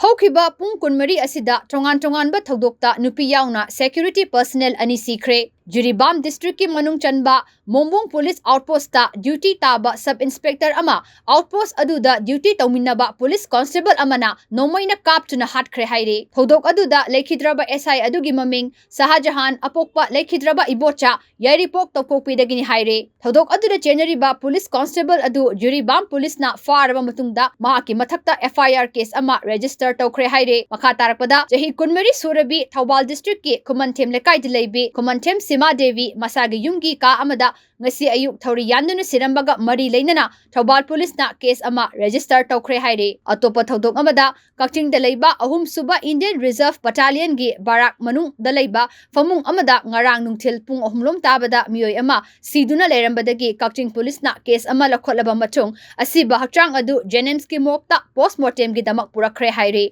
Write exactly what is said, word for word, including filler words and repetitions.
ꯍꯧꯈꯤꯕ ꯄꯨꯡ ꯀꯨꯟꯃꯔꯤ ꯑꯁꯤꯗ ꯇꯣꯉꯥꯟ ꯇꯣꯉꯥꯟꯕ ꯊꯧꯗꯣꯛꯇ ꯅꯨꯄꯤ ꯌꯥꯎꯅ security personnel ꯑꯅꯤ ꯁꯤꯈ꯭ꯔꯦ꯫ ꯖꯤꯔꯤꯕꯥꯝ district ꯀꯤ ꯃꯅꯨꯡ ꯆꯟꯕ ꯃꯣꯝꯕꯣꯡ police outpost ꯇ duty ꯇꯥꯕ sub inspector ꯑꯃ outpost ꯑꯗꯨꯗ duty ꯇꯧꯃꯤꯟꯅꯕ police constable ꯑꯃꯅ ꯅꯣꯡꯃꯩꯅ ꯀꯥꯞꯇꯨꯅ ꯍꯥꯠꯈ꯭ꯔꯦ ꯍꯥꯏꯔꯤ꯫ ꯊꯧꯗꯣꯛ ꯑꯗꯨꯗ ꯂꯩꯈꯤꯗ꯭ꯔꯕ S I ꯑꯗꯨꯒꯤ ꯃꯃꯤꯡ ꯁꯍꯥꯖꯍꯥꯟ, ꯑꯄꯣꯛꯄ ꯂꯩꯈꯤꯗ꯭ꯔꯕ ꯏꯕꯣꯆꯥ, ꯌꯥꯏꯔꯤꯄꯣꯛ ꯇꯧꯄꯣꯛꯄꯤꯗꯒꯤꯅꯤ ꯍꯥꯏꯔꯦ꯫ ꯊꯧꯗꯣꯛ ꯑꯗꯨꯗ ꯆꯦꯟꯅꯔꯤꯕ police constable ꯑꯗꯨ ꯖꯤꯔꯤꯕꯥꯝ police ꯅ ꯐꯥꯔꯕ ꯃꯇꯨꯡꯗ ꯃꯍꯥꯛꯀꯤ ꯃꯊꯛꯇ F I R case ꯑꯃ register ꯇꯧꯈ꯭ꯔꯦ ꯍꯥꯏꯔꯦ꯫ ꯃꯈꯥ ꯇꯥꯔꯛꯄꯗ, ꯆꯍꯤ ꯀꯨꯟꯃꯔꯤ ꯁꯨꯔꯕꯤ ꯊꯧꯕꯥꯜ district ꯀꯤ ꯈꯨꯃꯟꯊꯦꯝ ꯂꯩꯀꯥꯏꯗ ꯂꯩꯕꯤ ꯈꯨꯃꯟꯊꯦꯝ ꯁꯤꯃꯥ ꯗꯦꯕꯤ ꯃꯁꯥꯒꯤ ꯌꯨꯝꯒꯤ ꯀꯥ ꯑꯃꯗ ꯉꯁꯤ ꯑꯌꯨꯛ ꯊꯧꯔꯤ ꯌꯥꯟꯗꯨꯅ ꯁꯤꯔꯝꯕꯒ ꯃꯔꯤ ꯂꯩꯅꯅ ꯊꯧꯕꯥꯜ police ꯅ case ꯑꯃ register ꯇꯧꯈ꯭ꯔꯦ ꯍꯥꯏꯔꯦ꯫ ꯑꯇꯣꯞꯄ ꯊꯧꯗꯣꯛ ꯑꯃꯗ, ꯀꯛꯆꯤꯡꯗ ꯂꯩꯕ ꯑꯍꯨꯝꯁꯨꯕ Indian Reserve Battalion ꯒꯤ ꯕꯔꯥꯛ ꯃꯅꯨꯡꯗ ꯂꯩꯕ ꯐꯃꯨꯡ ꯑꯃꯗ ꯉꯔꯥꯡ ꯅꯨꯡꯊꯤꯜ ꯄꯨꯡ ꯑꯍꯨꯝ ꯂꯣꯝ ꯇꯥꯕꯗ ꯃꯤꯑꯣꯏ ꯑꯃ ꯁꯤꯗꯨꯅ ꯂꯩꯔꯝꯕꯗꯒꯤ ꯀꯛꯆꯤꯡ police ꯅ case ꯑꯃ ꯂꯧꯈꯠꯂꯕ ꯃꯇꯨꯡ, ꯑꯁꯤꯕ ꯍꯛꯆꯥꯡ ꯑꯗꯨ JNIMS ꯀꯤ morgue ꯇ post mortem ꯒꯤꯗꯃꯛ ꯄꯨꯔꯛꯈ꯭ꯔꯦ ꯍꯥꯏꯔꯤ꯫